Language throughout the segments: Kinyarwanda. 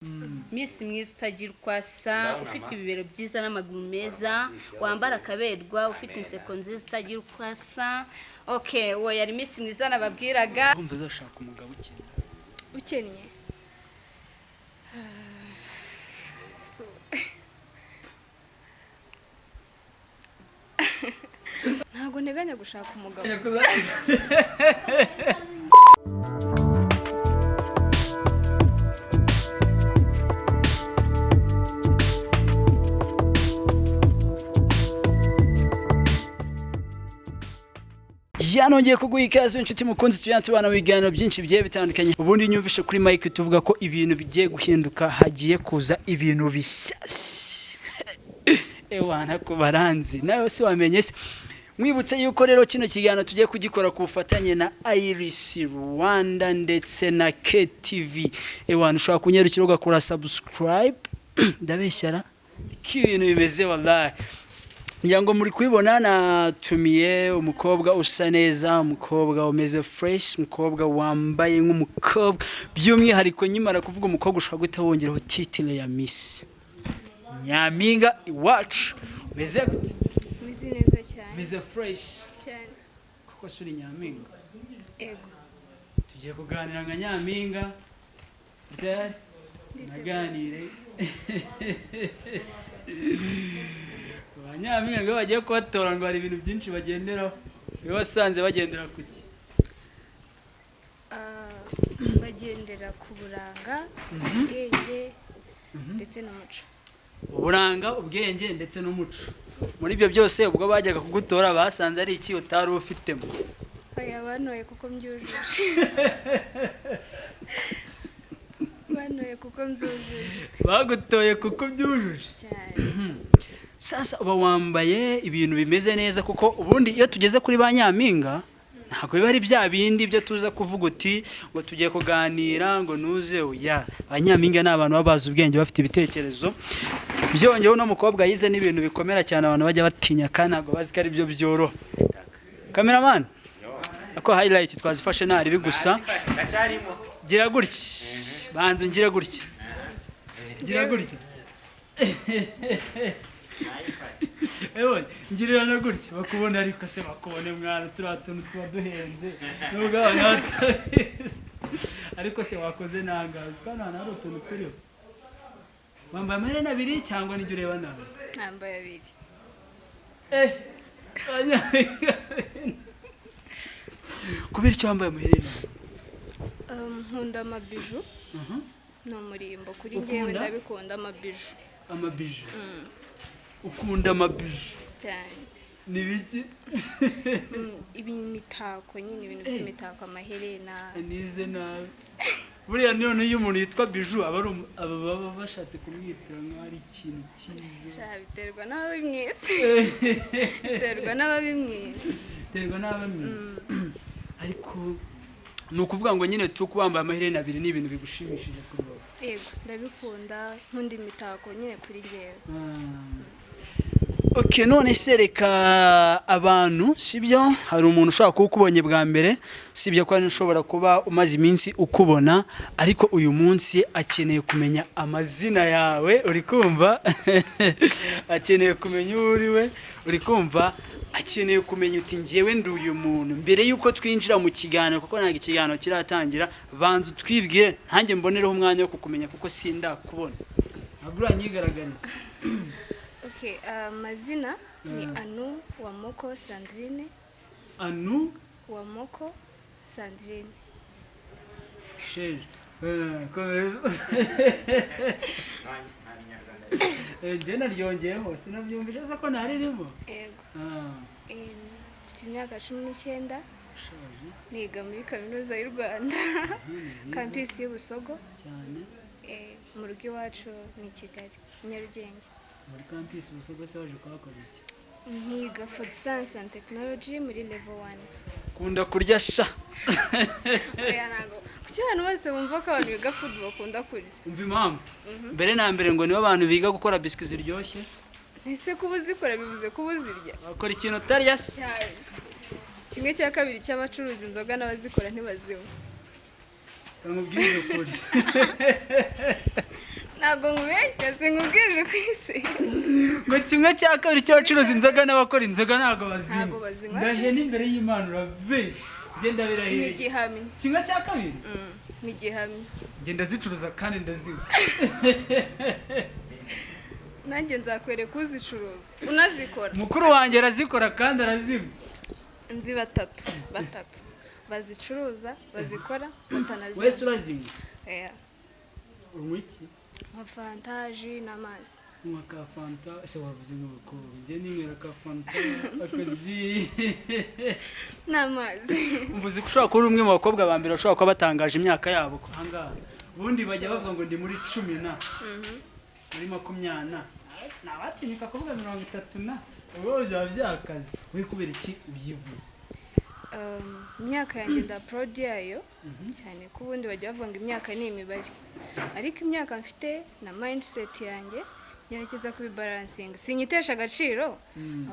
Miss mwiza utagira uko asa, ufite ibibero byiza n'amaguru meza, wambara akaberwa, ufite inseko nziza utagira uko asa. Okay, uwo yari Miss mwiza nababwiraga. Urumva uzashaka umugabo ukennye? Ukennye. So, ntabwo nteganya gushaka umugabo. Yanongeye kuguha ikaze, inshuti mukunzi. Tujyana tubana mu biganiro byinshi bigiye bitandukanye. Ubundi nyumvishe kuri mike tuvuga ko ibintu bigiye guhinduka, hagiye kuza ibintu bishyashya. Ewana ko baranzi nawe se wamenye se. Mwibutse yuko rero kino kiganiro tugiye kugikora ku bufatanye na Iris Rwanda ndetse na KTV. Ewana, ushobora kunyarukira ugakora subscribe. Ndabeshyara ko ibintu bimeze, wallahi ngira ngo muri kubibona. Natumiye umukobwa usa neza, umukobwa umeze fresh, umukobwa wambaye nk'umukobwa. By'umwihariko nkimara kuvuga umukobwa, ushobora guhita wongeraho title ya Miss Nyampinga Iwacu. Umeze gute? Meze neza cyane. Umeze fresh? Cyane. Kuko si uri Nyampinga? Ego. Tugiye kuganira nka Nyampinga tayari naganire. Ba Nyampinga ngo bagiye kubatora, ngo hari ibintu byinshi bagenderaho. Iyo wasanze bagendera ku ki? Ah, bagendera ku buranga, ubwenge ndetse n'umuco. Uburanga, ubwenge ndetse n'umuco. Muri ibyo byose, ubwo bajyaga kugutora basanze ari iki utari ufitemo? Oya, bantoye kuko mbyujuje, bantoye kuko mbyujuje. Bagutoye kuko ubyujuje? Cyane. Sasa uba wambaye ibintu bimeze neza, kuko ubundi iyo tugeze kuri ba Nyampinga ntabwo biba ari bya bindi byo tuza kuvuga uti ngo tugiye kuganira ngo nuze. Oya, ba Nyampinga ni abantu baba bazi ubwenge, bafite ibitekerezo. Byongeyeho uno mukobwa yize n'ibintu bikomera cyane abantu bajya batinya kandi ntabwo bazi ko ari byo byoroha. Cameraman, ako highlight twazifashe ntari gusa. Gira gutya, banza ungire gutya, gira gutya. Ewe, ngirira na gutya bakubona. Ariko se bakubone mwana, turiya tuntu tuba duhenze nubwo abantu batabizi. Ariko se wakoze nangazi ko hano hantu hari utuntu turiho? Wambaye amaherena abiri cyangwa nijya ureba nabi? Nambaye abiri. Eh, kubera icyo wambaye amaherena? Nkunda amabiju. Ni umurimbo kuri njyewe. Ukunda? Ndabikunda, amabiju. Amabiju, ukunda amabiju? Cyane. Ni biki? Ibi imitako nyine, ibintu by'imitako, amaherena. Nize nabi buriya. None iyo umuntu yitwa Biju, aba ari aba baba bashatse kumwitira nk'aho ari ikintu cyiza. Sha, biterwa n'ababimwise, biterwa n'ababimwise. Biterwa n'abamwise. Ariko ni ukuvuga ngo nyine tu kuba wambaye amaherena abiri ni ibintu bigushimishije kuri wowe? Yego, ndabikunda, nkunda imitako nyine kuri njyewe. Ok, none se reka abantu, sibyo, hari umuntu ushobora kuba ukubonye bwa mbere, sibyo, ko hari ushobora kuba umaze iminsi ukubona, ariko uyu munsi akeneye kumenya amazina yawe, uri kumva? Akeneye kumenya uwo uri we, uri kumva? Akeneye kumenya uti ngewe ndi uyu muntu. Mbere y'uko twinjira mu kiganiro, kuko ntabwo ikiganiro kiratangira, banza utwibwire, ntange mbonereho umwanya wo kukumenya kuko sindakubona, ntabwo uranyigaragariza. Okay, amazina ni Anu Wamoko Sandrine. Anu? Wamoko Sandrine. Sheje. Komeza. Njye naryongeyeho, sinabyumvise se ko ntaririmo? Yego. Ah, Mfite imyaka 19. Ushaje. Niga muri Kaminuza y'u Rwanda, Ni byiza. Campus y'Ubusogo. Cyane. Mu rugo iwacu ni i Kigali, Nyarugenge. Muri campus Busogo se waje kuhakora iki? Nkiga Food Science and Technology muri level 1. Kunda kurya sha? Oya, ntabwo. Kuki abantu bose bumva ko abantu biga food bakunda kurya? Umva impamvu. Mbere na mbere ngo nibo abantu biga gukora biscuit ziryoshye. Ese kuba uzikora bivuze kuba uzirya? Bakora ikintu utarya se? Cyane. Kimwe cya kabiri cy'abacuruza inzoga n'abazikora ntibazinywa. Bamubwize ukuri. Ntabwo nkubeshya, sinkubwije ku isi. Ngo 1/2 cy'abacuruza inzoga n'abakora inzoga ntabwo bazinywa? Ntabwo bazinywa. Ndahiye n'imbere y'Imana, urabeshya, genda birahiriye. Ni igihamya. 1/2? Ni igihamya. Ngenda zicuruza kandi ndazinywa. Nanjye nzakwereka uzicuruza unazikora. Mukuru wanjye arazikora kandi arazinywa. Nzi batatu batatu bazicuruza, bazikora, batanazinywa. Wese urazinywa? Yeah. Unywa iki? Nka Fanta, jus n'amazi. Unywa ka Fanta? Ese wavuze nk'abakobwa, njye ninywera ka Fanta, akaji N'amazi. Mvuze ko ushobora kuba uri umwe mu bakobwa ba mbere bashobora kuba batangaje imyaka yabo ahangaha. Ubundi bajya bavuga ngo ndi muri cumi na, muri makumyabiri na, ntabatinyuka kuvuga 30 na, ubwo byaba byakaze. We kubera iki ubyivuze? Imyaka yanjye nda proud yayo cyane, ko ubundi bajya bavuga ngo imyaka ni imibare, ariko imyaka mfite na mindset yanjye ngerageza kubibalancinga, sinyitesha agaciro,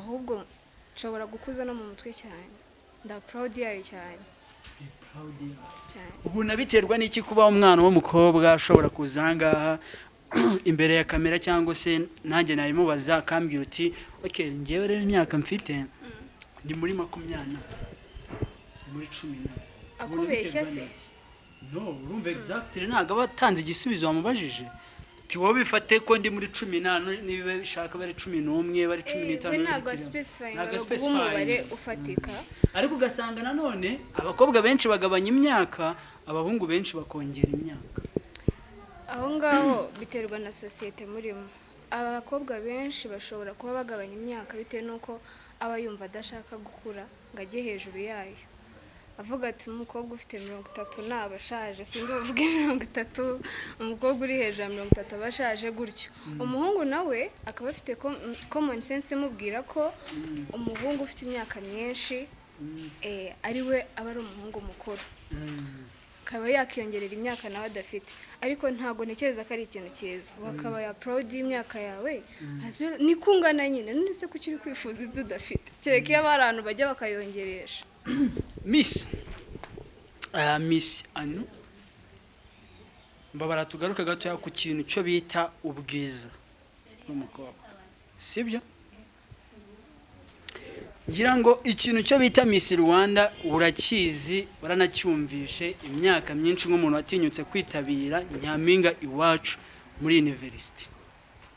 ahubwo nshobora gukuza no mu mutwe cyane. Nda proud yayo cyane. Be proud yawe. Cyane. Ubu nabiterwa n'iki kuba umwana w'umukobwa ashobora kuza ahangaha imbere ya kamera, cyangwa se nanjye nabimubaza, akambwira uti: "Ok, njyewe rero imyaka mfite ni muri 20, ni muri cumi na"? Ubona Akubeshya biterwa se? n'iki? No, urumva, exactly, ntabwo aba atanze igisubizo wamubajije. Ti wowe bifate ko ndi muri cumi na, niba bishaka bari 11, bari cumi n'itanu, We ntabwo bihitiramo. specifying Ntabwo guha umubare specifying. ufatika. Ariko ugasanga nanone abakobwa benshi bagabanya imyaka, abahungu benshi bakongera imyaka. Aho ngaho biterwa na sosiyete murimo. Abakobwa benshi bashobora kuba bagabanya imyaka bitewe n'uko aba yumva adashaka gukura ngo ajye hejuru yayo, avuga ati: "Umukobwa ufite 30 naba ashaje, sindi buvuge 30, umukobwa uri hejuru ya 30 aba ashaje gutyo." Umuhungu nawe akaba afite common sense imubwira ko umuhungu ufite imyaka myinshi ari we aba ari umuhungu mukuru, akaba yakiyongerera imyaka nawe adafite. Ariko ntabwo ntekereza ko ari ikintu cyiza. Wakaba ya proud y'imyaka yawe as well, ni kungana nyine. None se kuki uri kwifuza ibyo udafite? Kereka iyo hari abantu bajya bakayongeresha. Miss Anu, mbabara tugaruke gatoya ku kintu cyo bita ubwiza bw'umukobwa, sibyo? Ngira ngo ikintu cyo bita Miss Rwanda urakizi, waranacyumvishe imyaka myinshi, nk'umuntu watinyutse kwitabira Nyampinga Iwacu muri university.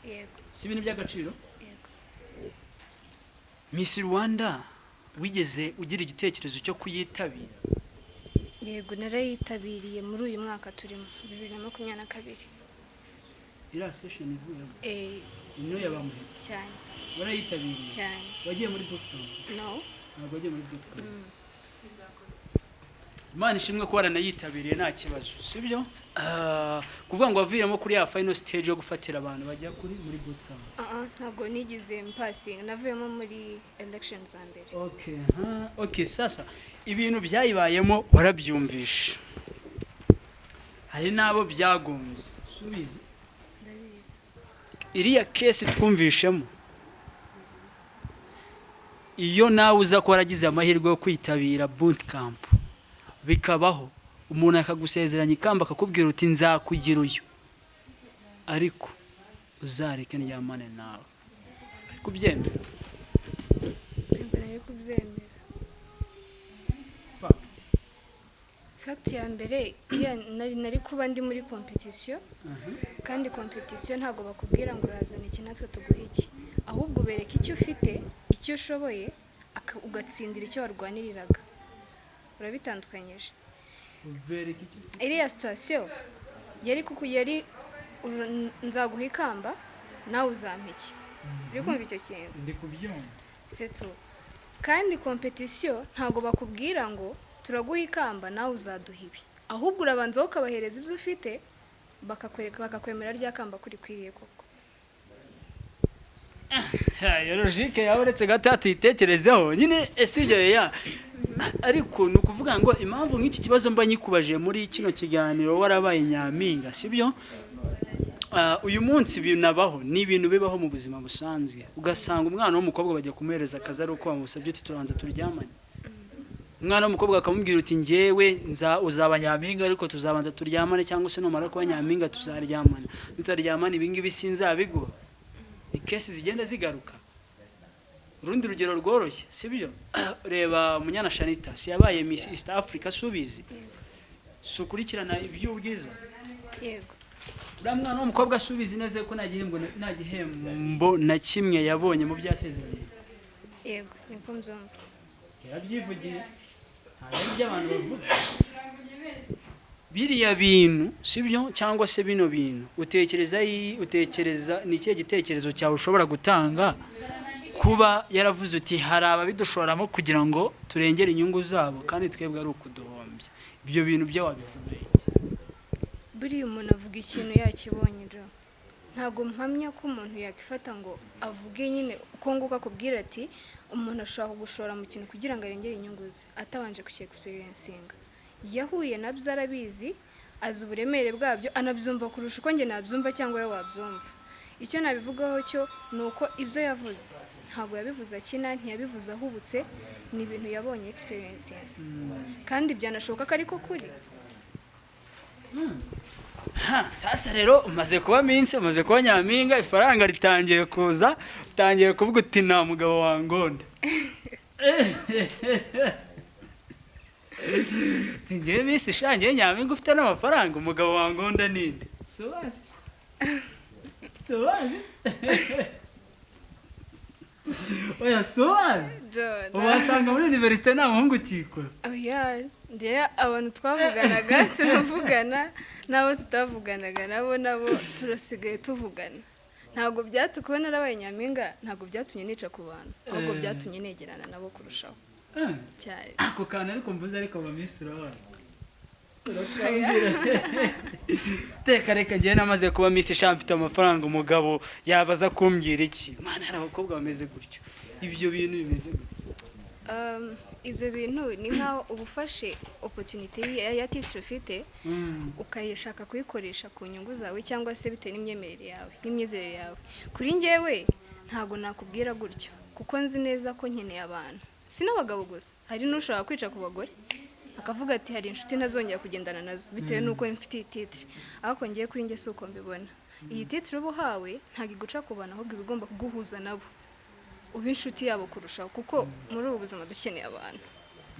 Yego. Si ibintu by'agaciro? Yego. Miss Rwanda wigeze ugira igitekerezo cyo kuyitabira? Yego, narayitabiriye muri uyu mwaka turimo, 2022. Iriya session ivuyemo? Eh. Ino ya bamuhita? Cyane. Warayitabiriye? Cyane. Wagiye muri bootcamp? No. Ntabwo wagiye muri bootcamp. Imana ishimwe ko waranayitabiriye, nta kibazo, sibyo? Ah, kuvuga ngo wavuyemo kuri ya final stage yo gufatira abantu bajya kuri muri bootcamp? Ntabwo nigeze mpasinga, navuyemo muri election za mbere. Okay, ha, okay. Sasa ibintu byayibayemo warabyumvishe, hari n'abo byagonze, subizi? Ndabizi. Iriya case twumvishemo, iyo nawe uza ko waragize amahirwe yo kwitabira bootcamp, bikabaho umuntu akagusezeranya ikamba, akakubwira uti: "Nzakugira uyu, ariko uzareke ndyamane nawe," ari kubyemera? Ntabwo nari kubyemera. Fact. Fact ya mbere, iriya nari kuba ndi muri competition, kandi competition ntabwo bakubwira ngo urazana iki natwe tuguhe iki, ahubwo ubereka icyo ufite, icyo ushoboye, ugatsindira icyo warwaniriraga. Urabitandukanyije? Ubereka icyo ufite. Iriya situation yari kuko yari nzaguha ikamba, nawe uzampa iki? Uri kumva icyo kintu? Ndi kubyumva. C'est tout. Kandi competition ntabwo bakubwira ngo turaguha ikamba, nawe uzaduha ibi, ahubwo urabanza wowe ukabahereza ibyo ufite, bakakwereka, bakakwemera rya kamba ko urikwiriye koko. Iyo logique yawe, uretse gato tuyitekerezeho nyine. Ese ibyo ya ariko ni ukuvuga ngo impamvu nk'iki kibazo mba nyikubaje muri kino kiganiro, warabaye nyampinga, sibyo? Ah, uyu munsi binabaho, ni ibintu bibaho mu buzima busanzwe, ugasanga umwana w'umukobwa bajya kumuhereza akazi ari uko bamusabye uti: "Turanza turyamane." Umwana w'umukobwa akamubwira uti: "Njyewe nza uzaba nyampinga, ariko tuzabanza turyamane, cyangwa se numara kuba nyampinga tuzaryamana, nutaryamana ibi ngibi sinzabiguha." Ni case zigenda zigaruka. Urundi rugero rworoshye, sibyo? Reba Munyana Shanita, si yabaye Miss East Africa? Subizi, si ukurikirana iby'ubwiza? Yego. Uriya mwana w'umukobwa asubiza neza ko nta gihembo na kimwe yabonye mu byo yasezeranye. Yego, niko mbyumva. Yarabyivugiye, ntabwo ari ibyo abantu bavuga. Biriya bintu sibyo, cyangwa se bino bintu utekereza ni ikihe gitekerezo cyawe ushobora gutanga kuba yaravuze uti: "Hari ababidushoramo kugira ngo turengere inyungu zabo, kandi twebwe ari ukuduhombya"? Ibyo bintu byo wabivuga iki? Buriya umuntu avuga ikintu yakibonye jo. Ntabwo mpamya ko umuntu yakifata ngo avuge nyine uko nguko akubwira ati umuntu ashobora kugushora mu kintu kugira ngo arengere inyungu ze, atabanje kucyexperiencinga. Yahuye nabyo, arabizi, azi uburemere bwabyo, anabyumva kurusha uko njye nabyumva cyangwa we wabyumva. Icyo nabivugaho cyo ni uko ibyo yavuze ntabwo yabivuze akina, ntiyabivuze ahubutse, ni ibintu yabonye, experiences, kandi byanashoboka ko ariko kuri. Ha, sasa rero umaze kuba minsi, umaze kuba nyampinga, ifaranga ritangiye kuza, utangiye kuvuga uti: "Nta mugabo wangonda." Uti: "Ngewe miss sha, ngewe nyampinga ufite n'amafaranga, umugabo wangonda ninde?" Subazi se? Subazi se? Oya, subazi. John. Ubu wasanga muri université nta muhungu ukikoze. Oya, njyewe abantu twavuganaga turavugana, n'abo tutavuganaga nabo turasigaye tuvugana. Ntabwo byatu kuba narabaye nyampinga ntabwo byatumye nica ku bantu, ahubwo byatumye negerana nabo kurushaho cyane. Ako kantu ariko mvuze, ariko aba miss urabazi. Teka reka, njyewe namaze kuba miss sha, mfite amafaranga, umugabo yabaza kumbwira iki? Mana, hari abakobwa bameze gutyo. Ibyo bintu bimeze gutyo. Ibyo bintu ni nkaho uba ufashe opportunity ya titre ufite, ukayishaka kuyikoresha ku nyungu zawe cyangwa se bitewe n'imyemerere yawe n'imyizerere yawe. Kuri njyewe ntabwo nakubwira gutyo, kuko nzi neza ko nkeneye abantu, si n'abagabo gusa. Hari n'ushobora kwica ku bagore akavuga ati: "Hari inshuti ntazongera kugendana nazo bitewe n'uko mfite iyi titre." Ariko ngiye kuri njye si uko mbibona. Iyi titre uba uhawe ntabwo iguca ku bantu, ahubwo iba igomba kuguhuza nabo, uba inshuti yabo kurushaho, kuko muri ubu buzima dukeneye abantu.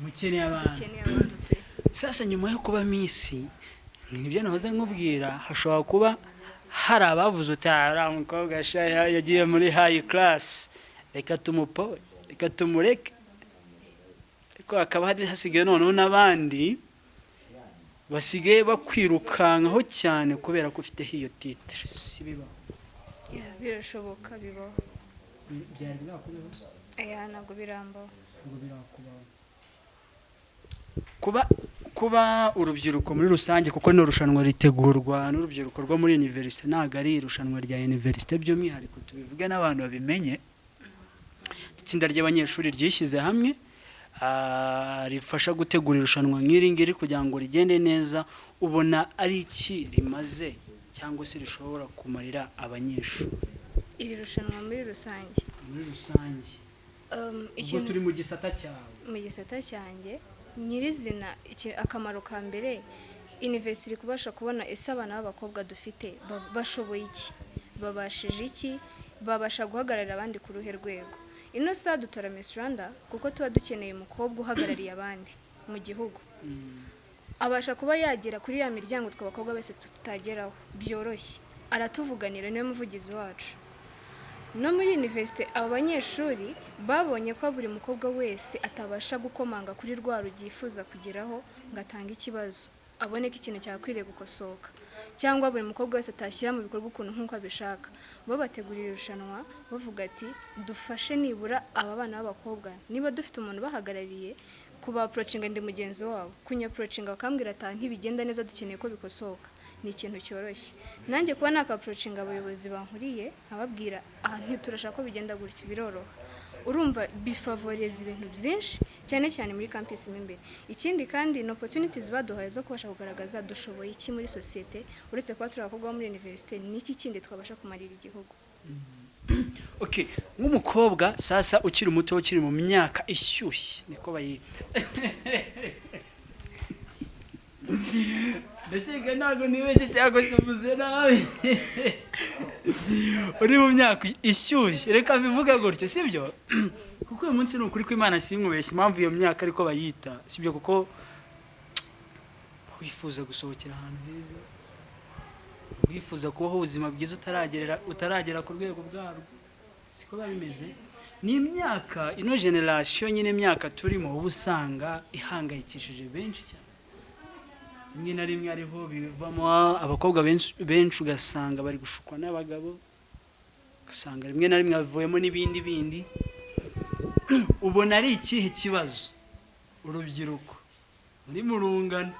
Mukeneye abantu. Dukeneye abantu pe. Sasa nyuma yo kuba miss, nibyo nahoze nkubwira, hashobora kuba hari abavuze uti: "Uriya mukobwa sha yagiye muri high class, reka tumupowe, reka tumureke." Ariko hakaba hari hasigaye noneho n'abandi basigaye bakwirukankaho cyane kubera ko ufiteho iyo titre, si bibaho? Yeah, birashoboka, bibaho. Byari bwakubeho? Aya, ntabwo birambaho. Ngo birakubaho. Kuba urubyiruko muri rusange, kuko ni irushanwa ritegurwa n'urubyiruko rwo muri université, ntabwo ari irushanwa rya université by'umwihariko, tubivuge n'abantu babimenye. Itsinda ry'abanyeshuri ryishyize hamwe, rifasha gutegura irushanwa nk'iri ngiri kugira ngo rigende neza. Ubona ari iki rimaze cyangwa se rishobora kumarira abanyeshuri? Iri rushanwa muri rusange? Muri rusange. Ubwo Ikintu turi mu gisata cyawe. Mu gisata cyanjye nyirizina, akamaro ka mbere, university iri kubasha kubona ese abana b'abakobwa dufite bashoboye iki, babashije iki, babasha guhagararira abandi ku ruhe rwego. Ino saha dutora Miss Rwanda kuko tuba dukeneye umukobwa uhagarariye abandi mu gihugu, abasha kuba yagera kuri ya miryango twe abakobwa bese tutageraho byoroshye, aratuvuganira, niwe muvugizi wacu. No muri université aba banyeshuri babonye ko buri mukobwa wese atabasha gukomanga kuri rwa rugi yifuza kugeraho ngo atange ikibazo, abone ko ikintu cyakwiriye gukosoka, cyangwa buri mukobwa wese atashyira mu bikorwa ukuntu nk'uko abishaka. Bo bategura irushanwa bavuga ati: "Dufashe nibura aba bana b'abakobwa, niba dufite umuntu ubahagarariye, kuba approachinga ndi mugenzi wabo, kunyapproachinga bakambwira ati: 'Aha ntibigenda neza, dukeneye ko bikosoka,' ni ikintu cyoroshye." Nanjye kuba nakaapproachinga abayobozi bankuriye nkababwira: "Aha ntiturashaka ko bigenda gutya," biroroha. Urumva bifavoreza ibintu byinshi, cyane cyane muri campus mo imbere. Ikindi kandi ni opportunities baduhaye zo kubasha kugaragaza dushoboye iki muri sosiyete. Uretse kuba turi abakobwa bo muri université, ni iki kindi twabasha kumarira igihugu? Okay, nk'umukobwa sasa ukiri muto, ukiri mu myaka ishyushye, niko bayita, ndakeka ntabwo nibeshye cyangwa se mvuze nabi, uri mu myaka ishyushye, reka mbivuge gutyo, sibyo? Kuko uyu munsi ni ukuri kw'Imana, sinkubeshye, impamvu iyo myaka ariko bayita, sibyo? Kuko wifuza gusohokera ahantu heza, wifuza kubaho ubuzima bwiza, utaragera ku rwego bwarwo, siko biba bimeze. Ni imyaka ino generation nyine, imyaka turimo, uba usanga ihangayikishije benshi cyane. Rimwe na rimwe ariho bivamo abakobwa benshi benshi, ugasanga bari gushukwa n'abagabo, ugasanga rimwe na rimwe havuyemo n'ibindi bindi. Ubona ari ikihe kibazo urubyiruko muri mu rungano,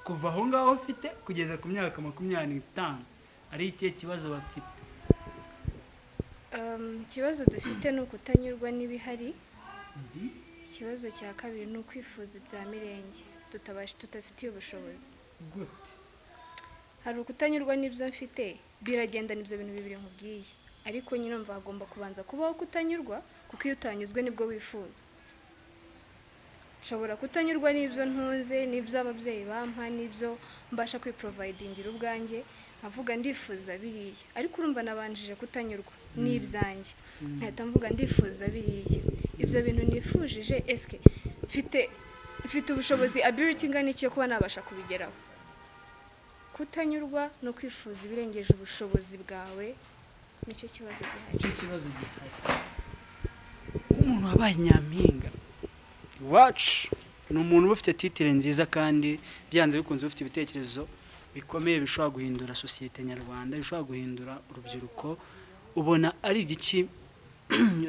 kuva aho ngaho ufite kugeza ku myaka 25, ari ikihe kibazo bafite? Ikibazo dufite ni ukutanyurwa n'ibihari. Ikibazo cya kabiri ni ukwifuza ibya mirenge tutabasha, tudafitiye ubushobozi. Gute? Hari ukutanyurwa n'ibyo mfite, biragendana ibyo bintu bibiri nkubwiye, ariko nyine mva hagomba kubanza kubaho kutanyurwa, kuko iyo utanyuzwe nibwo wifuza. Nshobora kutanyurwa n'ibyo ntunze, n'ibyo ababyeyi bampa, n'ibyo mbasha kwiprovidingira ubwanjye, nkavuga ndifuza biriya, ariko urumva nabanjije kutanyurwa n'ibyanjye, nkahita mvuga ndifuza biriya. Ibyo bintu nifujije, eske mfite ubushobozi, ability ingana iki yo kuba nabasha kubigeraho? Kutanyurwa no kwifuza ibirengeje ubushobozi bwawe nicyo kibazo gihari. Icyo kibazo gihari. Nk'umuntu wabaye nyampinga iwacu, ni umuntu uba ufite titre nziza, kandi byanze bikunze ufite ibitekerezo bikomeye bishobora guhindura sosiyete nyarwanda, bishobora guhindura urubyiruko. Ubona ari igiki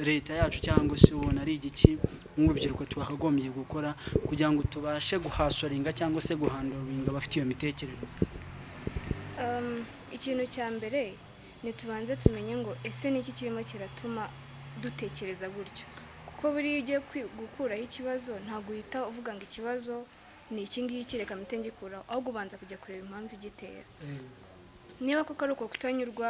leta yacu, cyangwa se ubona ari igiki nk'urubyiruko twakagombye gukora kugira ngo tubashe guhasoringa cyangwa se guhandoringa abafite iyo mitekerereze? Ikintu cya mbere ni tubanze tumenye ngo ese ni iki kirimo kiratuma dutekereza gutyo, kuko buriya iyo ugiye gukuraho ikibazo ntabwo uhita uvuga ngo ikibazo ni iki ngiki, reka mpite ngikuraho, ahubwo ubanza kujya kureba impamvu igitera. Niba koko ari uko kutanyurwa,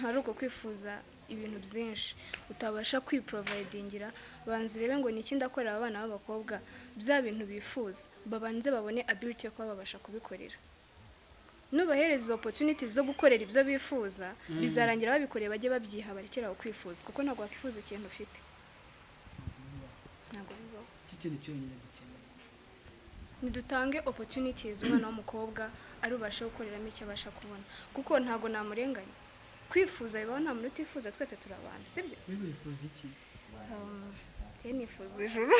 ari uko kwifuza ibintu byinshi utabasha kwiprovidingira, banza urebe ngo ni iki ndakorera aba bana b'abakobwa, bya bintu bifuza babanze babone ability yo kuba babasha kubikorera. Nubahereza izo opportunities zo gukorera ibyo bifuza, bizarangira babikoreye, bajye babyiha, barekere aho kwifuza, kuko ntabwo wakwifuza ikintu ufite, ntabwo bibaho. Iki kintu cyonyine dukeneye. Nidutange opportunities, umwana w'umukobwa ari ubashe gukoreramo icyo abasha kubona, kuko ntabwo namurenganya. Kwifuza bibaho, nta muntu utifuza, twese turi abantu, sibyo? Wifuza iki? Njye nifuza ijuru,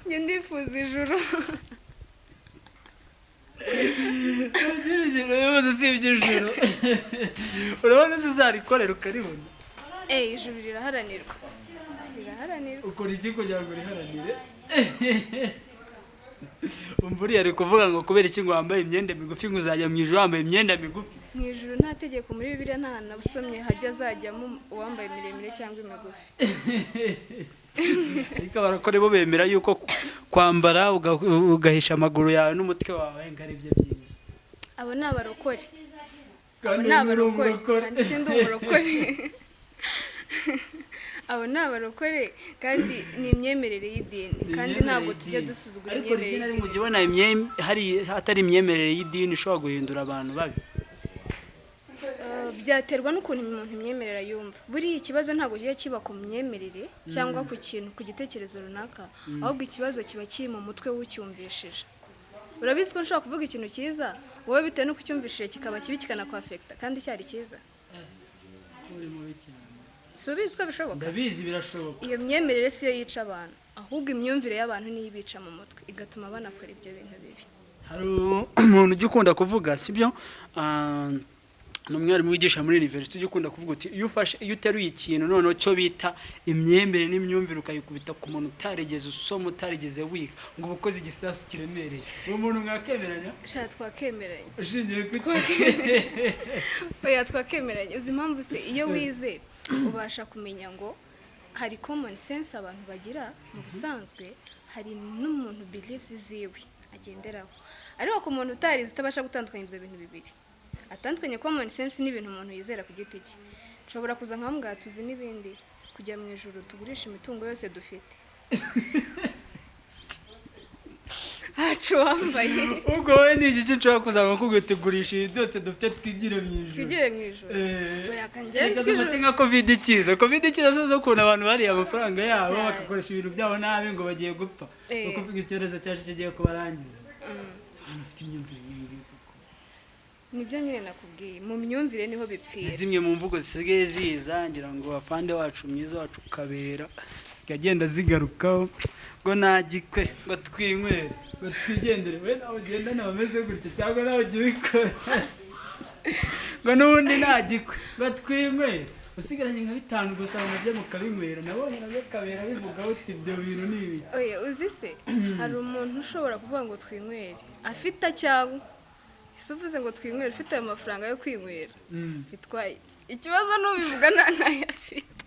njye ndifuza ijuru. Urabibaza, usibye ijuru, urabona se uzarikorera ukaribona? Eh, ijuru riraharanirwa, riraharanirwa. Ukora iki kugira ngo uriharanire? Umva, uriya ari kuvuga ngo kubera iki ngo wambaye imyenda migufi, ngo uzajya mu ijuru wambaye imyenda migufi? Mu ijuru nta tegeko muri Bibiliya, nta hantu nabusomye hajya azajyamo uwambaye miremire cyangwa imigufi. Ariko abarokore bo bemera yuko kwambara ugahisha amaguru yawe n'umutwe wawe ngo ari byo byiza. Abo ni abarokore, abo Kandi ni uri abarokore. umurokore. Kandi sindi umurokore. Abo ni abarokore, kandi ni imyemerere y'idini, kandi ntabwo tujya dusuzugura Ariko rimwe imyemerere na rimwe y'idini. ujya ubona hari hatari imyemerere y'idini ishobora guhindura abantu babi. Byaterwa n'ukuntu umuntu imyemerere ayumva. Buriya ikibazo ntabwo kijya kiba ku myemerere cyangwa ku kintu, ku gitekerezo runaka, ahubwo ikibazo kiba kiri mu mutwe w'ucyumvishije. Urabizi ko nshobora kuvuga ikintu cyiza, wowe bitewe n'uko ucyumvishije kikaba kibi, kikanakwafekita kandi cyari cyiza. Uri mubi cyane. Si ubizi ko bishoboka? Ndabizi, birashoboka. Iyo myemerere siyo yica abantu, ahubwo imyumvire y'abantu niyo ibica mu mutwe, igatuma banakora ibyo bintu bibi. Hari umuntu ujya ukunda kuvuga, sibyo? Ni umwarimu wigisha muri university, ujya ukunda kuvuga uti iyo ufashe, iyo uteruye ikintu noneho cyo bita imyemerere n'imyumvire, ukayikubita ku muntu utarigeze usoma, utarigeze wiga, ngo uba ukoze igisasu kiremereye. Uwo muntu mwakemeranya? Sha, twakemeranya. Ushingiye ku ki? Oya, twakemeranya. Uzi impamvu se? Iyo wize ubasha kumenya ngo hari common sense abantu bagira mu busanzwe, hari n'umuntu beliefs ziwe agenderaho, ariko ku muntu utarize, utabasha gutandukanya ibyo bintu bibiri, atandukanye common sense n'ibintu umuntu yizera ku giti cye. Nshobora kuvuga ikintu cyiza, wowe ukacyumva nabi. Nshobora kuza nkamubwira tuzi n'ibindi, kujya mu ijuru tugurisha imitungo yose dufite. Hacu wambaye. Ubwo wowe ni iki nshobora kuzaba nkubwiye tugurisha ibi byose dufite twigire mu ijuru? Twigire mu ijuru. Oya, kanjye Reka nzi ko dufate ijuru- nka covid ikiza. Covid ikiza zo ukuntu abantu bariye amafaranga yabo Cyane. bagakoresha ibintu byabo nabi ngo bagiye gupfa. Ni ukuvuga icyorezo cyaje kigiye kubarangiza. Abantu bafite imyumvire mibi koko. Nibyo nyine nakubwiye, mu myumvire niho bipfira. Zimwe mu mvugo zisigaye ziza, ngira ngo afande wacu mwiza wacu Kabera zikagenda zigarukaho ngo nagikwe, ngo twinywere, ngo twigendere. We nawe ugendana bameze gutyo cyangwa nawe ujya ubikora ngo n'ubundi nagikwe, ngo twinywere, usigaranye nka 5 gusa ngo mujye mukabinywera. Nabonye nabyo Kabera bivuga uti ibyo bintu ni ibiki. Oya, uzi se hari umuntu ushobora kuvuga ngo twinywere afite cyangwa ese uvuze ngo twinywere ufite ayo mafaranga yo kwinywera bitwaye iki? Ikibazo n'ubivuga nta ntayo afite.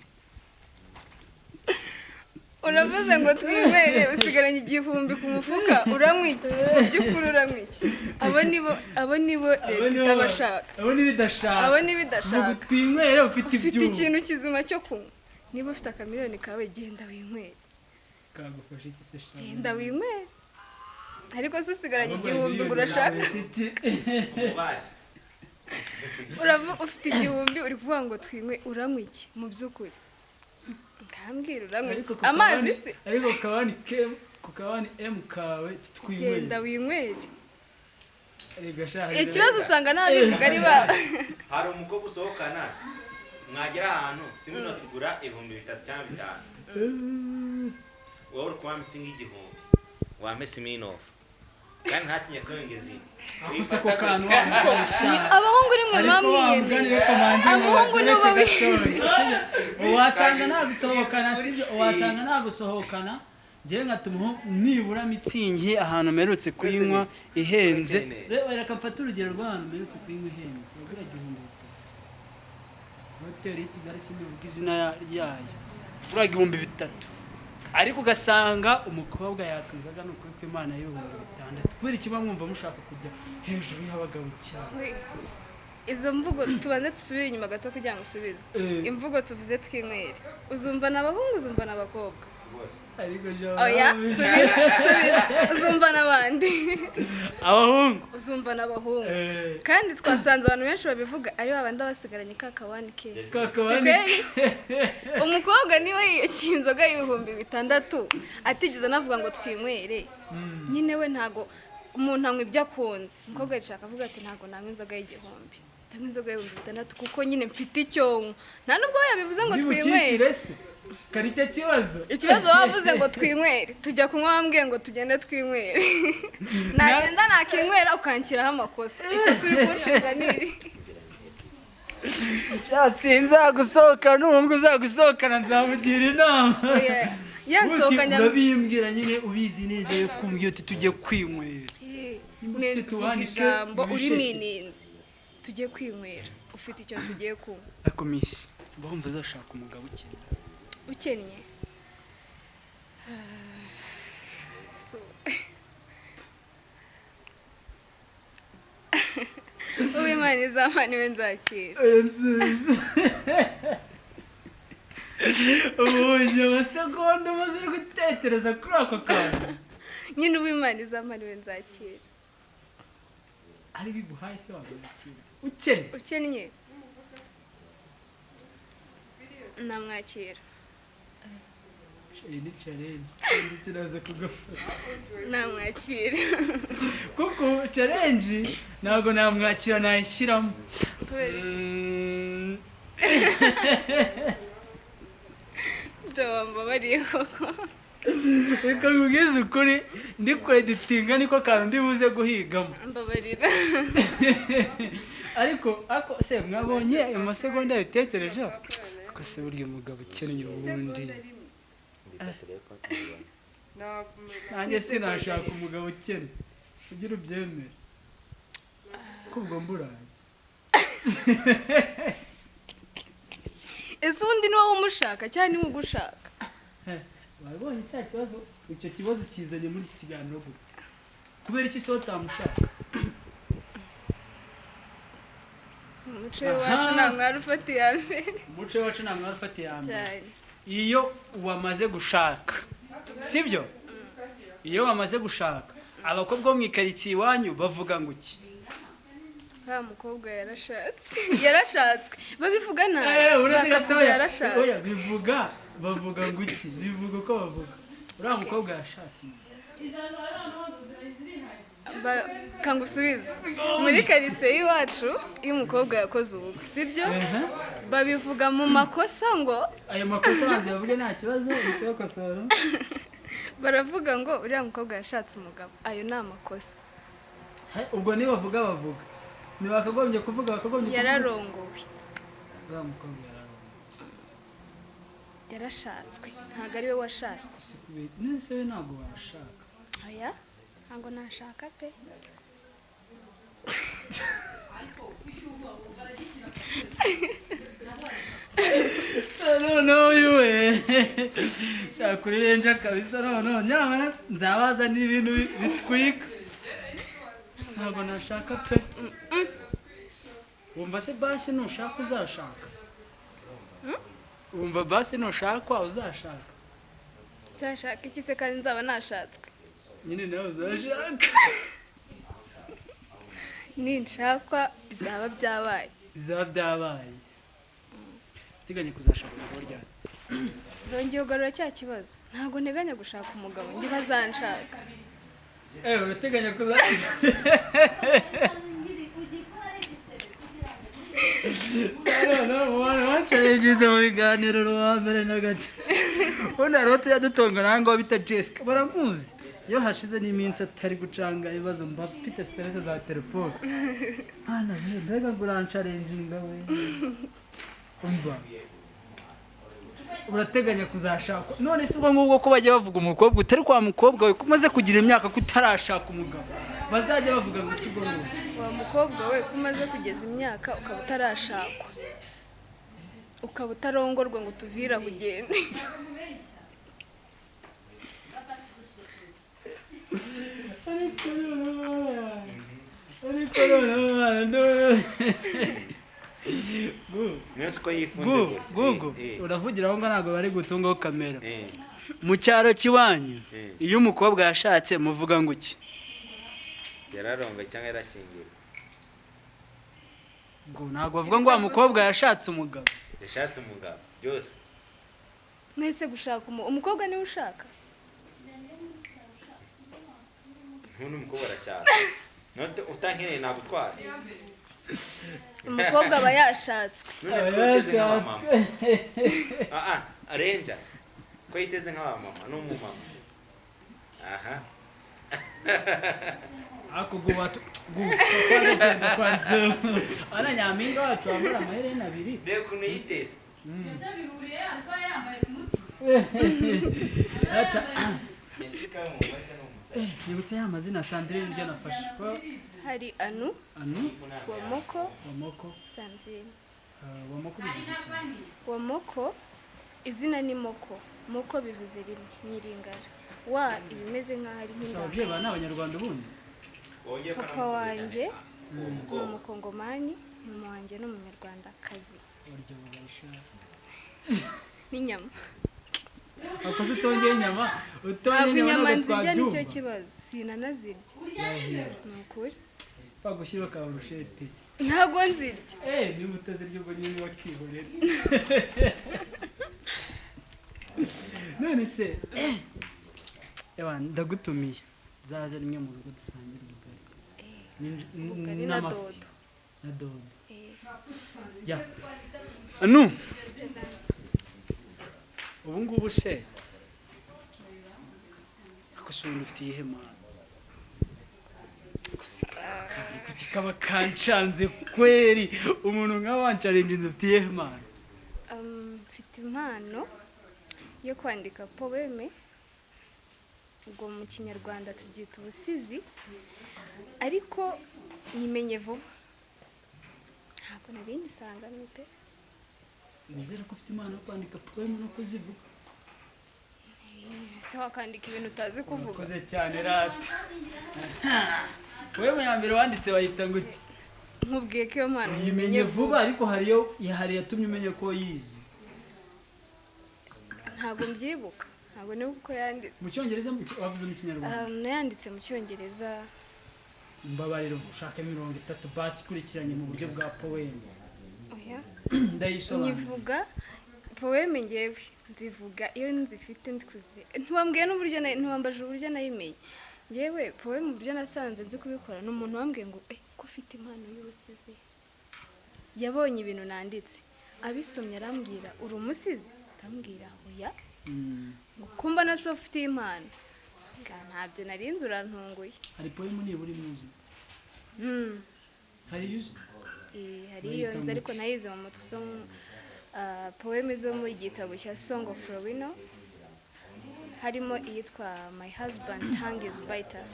Uravuze ngo twinywere usigaranye 1000 ku mufuka, uranywa iki? Mu by'ukuri uranywa iki? Abo nibo leta itabashaka. Abo nibo idashaka. Abo nibo idashaka. Ngo twinywere ufite Ufite ibyuma. ikintu kizima cyo kunywa. Niba ufite akamiliyoni kawe genda winywere. Kagufasha iki se sha? Genda winywere. Ariko se usigaranye 1000 ngo urashaka? Uravuga ufite 1000 uri kuvuga ngo twinywe, uranywa iki mu by'ukuri? Nkambwira uranywa iki? Amazi se? Ariko ku kabani M kawe twinywere. Genda winywere. Rega sha. Ikibazo usanga n'abivuga ari ba. Hari umukobwa usohokana mwagera ahantu simwe figura 3000 cyangwa 5,000. Wowe uri kuba mitsingi 1000. Wampe Smirnoff. Kandi ntatinye kwiyongeza indi. Akuse ko kantu wamukoresha. Abahungu rimwe mwamwiyemeye. Abahungu nibo Wasanga nagusohokana, sibyo? Wasanga nagusohokana njyewe nkatuma nibura mitsingi ahantu mperutse kuyinywa ihenze. Reka mfate urugero rw'ahantu mperutse kuyinywa ihenze. Yagura 1000. Hoteli y'i Kigali sinibuka izina ryayo. Yagura 3000. Ariko ugasanga umukobwa yatsinzaga ni ukuri kw'Imana 6000. Kubera iki mwumva mushaka kujya hejuru y'abagabo cyane? Izo mvugo tubanze dusubire inyuma gato kugira ngo usubize. Imvugo tuvuze twinywere. Uzumva n'abahungu, uzumva n'abakobwa. Ariko Oya, tubize. Uzumva n'abandi. Abahungu. Uzumva n'abahungu. Kandi twasanze abantu benshi babivuga ari babandi basigaranye kakawani ke. Kakawani. Umukobwa niba yiyakiye inzoga 6000 atigeze anavuga ngo twinywere. Nyine we ntago umuntu anywa ibyo akunze. Umukobwa yishaka avuga ati ntago nanywa inzoga y'1000. Ndanywa inzoga y'6000 kuko nyine mfite icyo nywa. Nta nubwo yabivuze ngo twinywere. Kari icyo kibazo. Ikibazo wavuze ngo twinywere, tujya kunywa wambwiye ngo tugende twinywere. Nagenda nakinywera ukanshyiraho amakosa. Ikosa uri kunshinja ni iri. Sinzagusohokana, n'umuhungu uzagusohokana nzamugira inama. Yansohokanya. Urabimbwira nyine ubizi neza yo kumbwira uti tujye kwinywera. Ufite ijambo uri mininzi. Tujye kwinywera. Ufite icyo tugiye kunywa. Ariko miss, bumva uzashaka umugabo ukennye. Ukennye? Uwimana izampa niwe nzakira. Ubonye amasegonda umaze uri gutekereza kuri ako kantu. Nyine Uwimana izampa niwe nzakira. Ari biguhaye se wamwakira? Ukennye? Ukennye? Namwakira. Iyi ni challenge. Kiraza kugafata. Namwakira. Kuko challenge ntabwo namwakira nayishyiramo. Kubera iki? Ndabambabariye koko. Reka nkubwize ukuri, ndi kweditinga niko kantu ndi buze guhigamo. Mbabarira. Ariko ako se mwabonye ayo masegonda yabitekerejeho? Ariko se burya umugabo ukennye ubundi. Nanjye sinashaka umugabo ukennye. Ugira ubyemere. Kubwo mburaye. Ese ubundi ni wowe umushaka cyangwa ni we ugushaka? Wabonye cya kibazo, icyo kibazo kizanye muri iki kiganiro gute? Kubera iki se utamushaka? Umuco w'iwacu nta mwari ufata iya mbere. Umuco wacu nta mwari ufata iya mbere. Cyane. Iyo wamaze gushaka, sibyo? Iyo wamaze gushaka, abakobwa bo mu ikaritsiye iwanyu bavuga ngo iki? Wa mukobwa yarashatse, yarashatswe, babivuga nabi. Uretse Bakavuze gatoya. Oya, yarashatswe. Bivuga, bavuga ngo iki? Bivuga uko bavuga uriya mukobwa yashatse. Kangusubize, muri karitsiye y'iwacu iyo umukobwa yakoze ubukwe, sibyo? Ehe. Babivuga mu makosa ngo Ayo makosa abanza bavuge, nta kibazo, uhite bakosora. Baravuga ngo uriya mukobwa yashatse umugabo. Ayo ni amakosa. He, ubwo nibavuga bavuga ntibakagombye kuvuga, bakagombye kuvuga Yararongowe. Uriya mukobwa yararongowe. Yarashatswe, ntabwo ari we washatse. Si nese we ntabwo washaka? Oya, ntabwo nashaka pe. Noneho uyu we shaka kuri renja kabisa. Noneho nyamara nzabazanira ibintu bitwika. Ntabwo nashaka pe. Wumva se basi nushaka uzashaka? Wumva basi nushakwa uzashaka? Nzashaka iki se kandi nzaba nashatswe? Nyine nawe uzashaka. Ninshakwa bizaba byabaye. Bizaba byabaye. Uteganya kuzashaka umugabo ryari? Rongeye ugarura cya kibazo. Ntabwo nteganya gushaka umugabo, njye bazanshaka. Urateganya kuza bacarenjize mu biganiro ruwa mbere n'agace. Ubundi hariho tujya dutunga nawe ngo bita Jessica, baramuzi. Iyo hashize n'iminsi atari gucanga ibibazo, mba mfite stress za telefone. Mwana we, mbega ngo urancarenjinga we! Umva, urateganya kuzashaka none se ubwo ngubwo ko bajya bavuga umukobwa utari kwa mukobwa we, ko umaze kugira imyaka, ko utarashaka umugabo, bazajya bavuga ngo iki ubwo ngubwo? Wa mukobwa we, ko umaze kugeza imyaka ukaba utarashakwa, ukaba utarongorwa, ngo utuvire aho ugende. Ariko noneho mwana, ndabona Niyo siko yifunze gutya. Gugu, Eh, eh. uravugira aho ngaho, ntabwo bari gutungaho kamera. Eh, Mu cyaro cy'iwanyu, Eh. iyo umukobwa yashatse muvuga ngo iki? Yararongoye cyangwa yarashyingiwe. Ngo ntabwo bavuga ngo wa mukobwa yashatse umugabo? Yashatse umugabo byose. Mwese gushaka umukobwa niwe ushaka. Nk'uno umukobwa arashaka none utankeneye nagutwara. Umukobwa aba yashatswe. None se ko yiteze nk'abamama? Ah ah, arenja ko yiteze nk'abamama n'umumama aha. Ariko gubu gubu ana nyampinga wacu wambara amaherena abiri. Reba ukuntu yiteze. Byose bihuriye ariko yambaye ku mutwe. Ata- Jessica umugore n'umusore. Nibutse ya mazina Sandrine ryo nafashe ko Hari Anu, Anu, Wamoko, Wamoko, Sandrine. Wamoko bivuze iki? Wamoko, izina ni Moko. Moko bivuze rimwe, nyiringara wa ibimeze nk'aho ari Gusa nk'indabo. ababyeyi ba ni abanyarwanda ubundi? Wongeye ko Papa namukunze wanjye cyane. Uwo ni mukobwa. umukongomani, mama wanjye ni umunyarwandakazi. Barya babarisha. N'inyama. Akoze utongeye inyama, utongeye Ntabwo inyama inyama ntabwo nzirya, nicyo twabyumva. kibazo, sinanazirya, ni ukuri. Bagushyira ka burushete. Ntabwo nzirya. Niba utazirya ubwo nyine bakihorera. None se ewa ndagutumiye zaze rimwe mu rugo dusangire ubugari. Ubugari na N'amafi. dodo. Na dodo. Eh. Ya anu ubu ngubu se ako se ubundi ufite iyihe mpano? Kuki kaba kancanze kweri? Umuntu nka wancarenje, ufite iyihe mpano? Mfite impano yo kwandika poème, ubwo mu kinyarwanda tubyita ubusizi, ariko nyimenye vuba, ntabwo nari nyisanganwe pe. Nizere ko ufite impano yo kwandika poème no kuzivuga. Ese wakandika ibintu utazi kuvuga? Urakoze cyane rata. Poème ya mbere wanditse bayita ngo iki? Nkubwiye ko iyo mpano Uyimenye vuba, ariko hariyo hari yatumye umenya ko yize. Ntabwo mbyibuka, ntabwo nibuka uko yanditse. Mu Cyongereza, wavuze mu Kinyarwanda? Nayanditse mu Cyongereza. Mbabarira ushake 30 basi ikurikiranye mu buryo bwa poème. Oya. Ndayisobanura. Nyivuga poème, ngewe nzivuga iyo nzifite ndikuzi. Ntiwambwiye n'uburyo ntiwambaje uburyo nayimenye. Ngewe poème, uburyo nasanze nzi kubikora, ni umuntu wambwiye ngo ko ufite impano y'ubusizi. Yabonye ibintu nanditse, abisomye arambwira: "Uri umusizi?" Ndambwira: "Oya." Ngo kumba na so ufite impano. Nga ntabyo narinzi, urantunguye. Hari poème nibura imuzi? Hari iyo uzi? Hari iyo nzi, ariko nayize mu mutwe. So poème zo mu gitabo cya Song of Rowena, harimo iyitwa "My Husband Tongue is Bitter".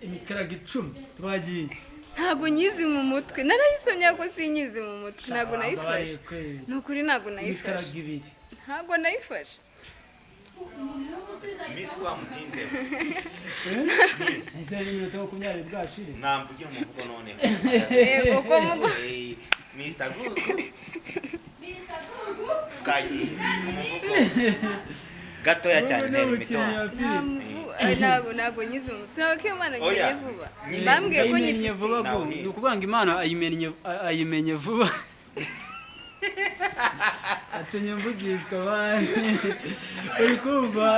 Imikarago 10, twagiye. Ntabwo nyizi mu mutwe, narayisomye ariko sinyizi mu mutwe, ntabwo nayifashe. Mbabarira kweli. Ni ukuri, ntabwo nayifashe. Imikarago 2. Ntabwo nayifashe. Miss wamutinze. Ese n'iminota 20 bwashire? Namvugira umuvugo noneho. Yego, ko mugo. Eh, Mr. Google kagiye umuvugo gatoya cyane, Wowe ntera ni umukinnyi imitobe. wa Nta filime. muvu ntabwo nyizi mu mutwe, sinabwo ko iyo mpano Oya. nyimenye vuba. Nyine Bambwiye ko Ayimenye nyifite. vuba Nawe go uhiye. Ni ukuvuga ngo impano ayimenye vuba, atumye mvugishwa abandi, uri kumva?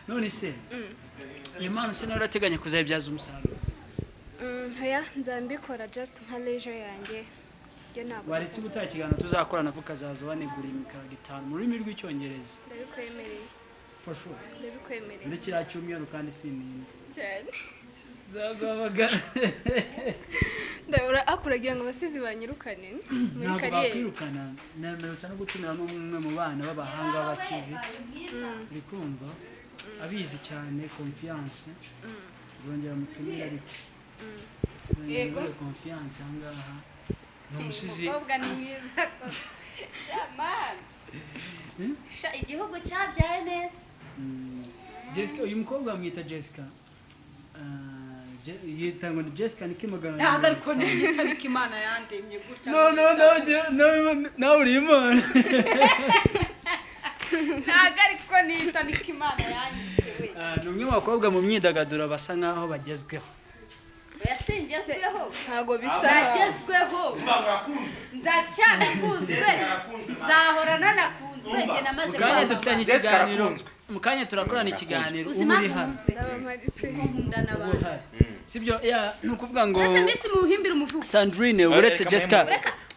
None se iyo mpano se nawe urateganya kuzayibyaza umusaruro? Oya, nzambikora just nka leisure yanjye yo, ntabwo. Waretse ubutaha ikiganiro tuzakorana ukazaza wanegura imikarago 5 mu rurimi rw'Icyongereza? Ndabikwemereye. For sure? Ndabikwemereye. Muri kiriya cyumweru kandi sininda Cyane. Zaguhamagara. Ndabura akuragira ngo abasizi banyirukane muri Ntabwo kariyeri. bakwirukana. Nemerutse no gutumira n'umwe mu bana b'abahanga b'abasizi, uri kumva, abizi cyane, Confiance. Zongera mutumire, ariko Yego. Confiance aha ngaha ni umusizi. Umukobwa ni mwiza jamani. Sha, igihugu cyabyaye neza. Jessica, uyu mukobwa bamwita Jessica. Yita ngo ni Jessica niko magana. Ntabwo ariko niyita, ariko Imana yandemye gutya. No, no, no, no, nawe uri Imana. Ntabwo ariko niyita, niko Imana yanditse we. Ni umwe mu bakobwa mu myidagaduro basa nkaho bagezweho. Oya, singezweho. Ntabwo bisa. Ndagezweho, ndacyanakunzwe, nzahora nanakunzwe njye namaze Mu kanya kwamamaza. dufitanye Jessica ikiganiro. arakunzwe. Mu kanya turakorana ikiganiro. Uzi Uba uri impamvu hano. nkunzwe? Ndaba mpari pe. Nkunda n'abantu. Uba uhari, sibyo? Ya, ni ukuvuga ngo Uretse minsi muhimbira umuvugo. Sandrine, uretse Jessica.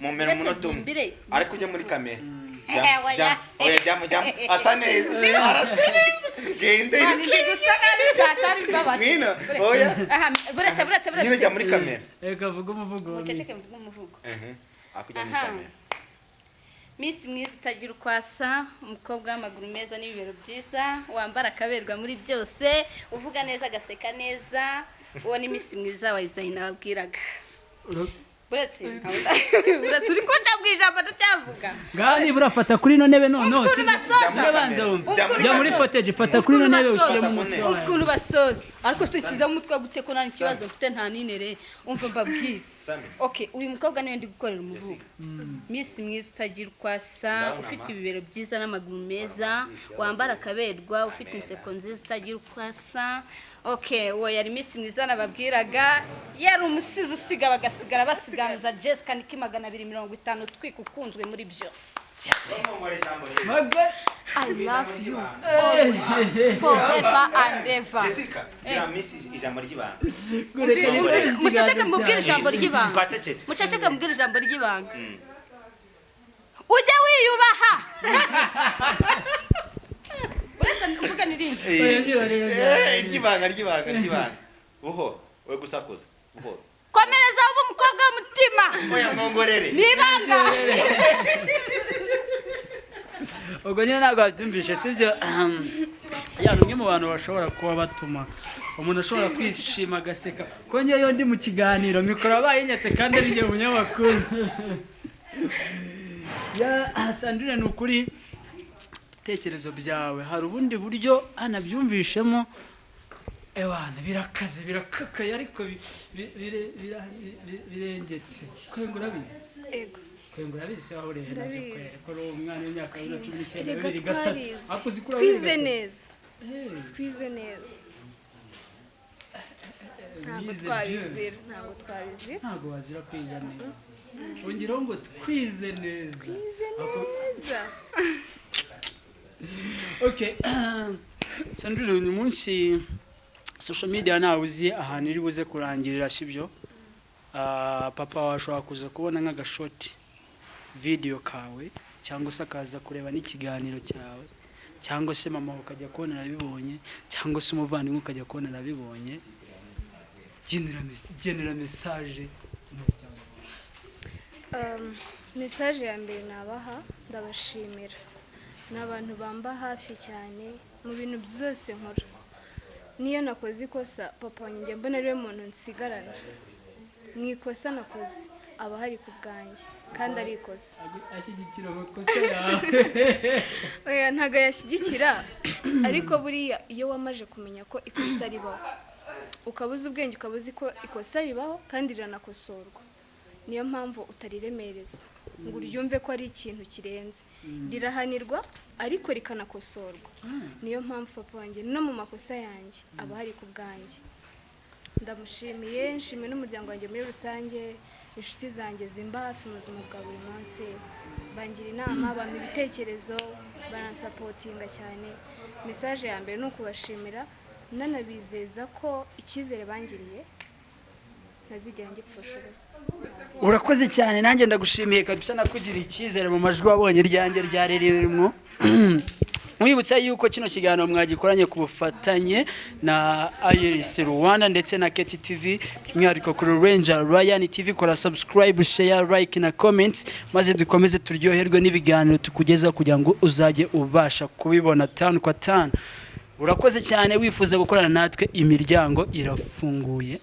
Mumera umunota umwe. Mbimbire. Ariko ujya muri kamera. Oya. Jya, oya, jyamo, jyamo, asa neza, arasa neza, gende. Mani, ndi gusa nabi byatari imbabazi. Ngwino, oya. Aha, buretse, buretse, Nyine buretse. jya muri kamera. Reka vuga umuvugo wa Muceceke mvuge umuvugo. Ehe, ariko ujya muri Aha. kamera. Miss mwiza utagira uko asa, umukobwa w'amaguru meza n'ibibero byiza, wambara akaberwa muri byose, uvuga neza agaseka neza, uwo ni Miss mwiza wa Izayi nababwiraga. Buretse, buretse, uri kunca mu ijambo ndacyavuga. Ngaha nibura fata kuri ino ntebe noneho. Umva ukuntu Sibyo? basoza. Ujye banza wumve. Umva ukuntu Jya muri basoza. footage, fata kuri ino ntebe ushyiremo Umva umutwe Umva wawe. ukuntu basoza. Ariko si kiza umutwe gute ko nta kibazo mfite, nta ninere. Umva mbabwire. Sami. Okay, uyu mukobwa niwe ndi gukorera umuvugo. Miss mwiza utagira uko asa, Ndabona ufite ma. ibibero byiza n'amaguru meza, wambara akaberwa, ufite inseko nziza itagira uko asa. Okay, uwo yari Miss mwiza nababwiraga, yari umusizi usiga bagasigara basiganuza Jessica Niki 250 twika, ukunzwe muri byose. Maga- I love you forever and ever. Jessica, gira Miss ijambo ry'ibanga. Gureka Umva, muceceke mubwire ijambo ry'ibanga. Twacecetse. Muceceke mubwire ijambo ry'ibanga. Ujye wiyubaha. Uretse mvuga n'irindi. Oya, ryibare, ryibare. Eh, ry'ibanga, ry'ibanga, ry'ibanga, buhoro, we gusakuza buhoro. Komereza ube umukobwa w'umutima. Oya, mwongorere. Ni ibanga. Ubwo nyine ntabwo wabyumvishe, sibyo? Ya, ni umwe mu bantu bashobora kuba batuma umuntu ashobora kwishima agaseka, ko ngewe ndi mu kiganiro mikoro aba yinyatse kandi ari njye munyamakuru. Ya, Sandrine, ni ukuri ibitekerezo byawe hari ubundi buryo anabyumvishemo. Ewana, birakaze, birakakaye, ariko birengetse. Kwenga urabizi? Ego. Kwenga urabizi se? Waba urihe nabyo? Ndabizi. Kwera ko uri umwana w'imyaka 2019, Erega 2003. twarize. Ariko uzi ko uri Twize 2003? neza. Twize neza, ntabwo Wize bien. twabizira, ntabwo twabizira. Ntabwo wazira kwiga neza. Ongeraho ngo twize neza. Twize neza. Okay, Sandrine, uyu munsi social media ntawe uzi ahantu iri buze kurangirira, sibyo? Ah, papa wawe ashobora kuza kubona nk'agashort video kawe, cyangwa se akaza kureba n'ikiganiro cyawe, cyangwa se mama wawe ukajya kubona arabibonye, cyangwa se umuvandimwe ukajya kubona arabibonye. Genera message umuryango wawe. Message ya mbere nabaha, ndabashimira. Ni abantu bamba hafi cyane mu bintu byose nkora. Niyo nakoze ikosa, papa wanjye njya mbona ariwe muntu nsigarana. Mu ikosa nakoze aba ahari ku bwanjye, kandi ari ikosa. Ashyigikira amakosa yawe? Oya, ntabwo yashyigikira, ariko buriya iyo wamaze kumenya ko ikosa ribaho, ukaba uzi ubwenge, ukaba uzi ko ikosa ribaho kandi riranakosorwa, niyo mpamvu utariremereza ngo uryumve ko ari ikintu kirenze. Rirahanirwa ariko rikanakosorwa. Niyo mpamvu papa wanjye no mu makosa yanjye aba ahari ku bwanjye. Ndamushimiye, nshimiye n'umuryango wanjye muri rusange, inshuti zanjye zimba hafi mu buzima bwa buri munsi, bangira inama, bampa ibitekerezo, baransupportinga cyane. Message ya mbere ni ukubashimira, nanabizeza ko icyizere bangiriye ntazigera ngipfusha ubusa. Urakoze cyane, nanjye ndagushimiye kabisa. Nakugiriye icyizere mu majwi wabonye iryanjye ryari ririmo. Mwibutsa yuko kino kiganiro mwagikoranye ku bufatanye na Iris Rwanda ndetse na Keti TV, by'umwihariko kuri Ranger Ryan TV. Kora subscribe, share, like na comment, maze dukomeze turyoherwe n'ibiganiro tukugezaho kugira ngo uzajye ubasha kubibona tanu kwa tanu. Urakoze cyane. Wifuza gukorana natwe, imiryango irafunguye.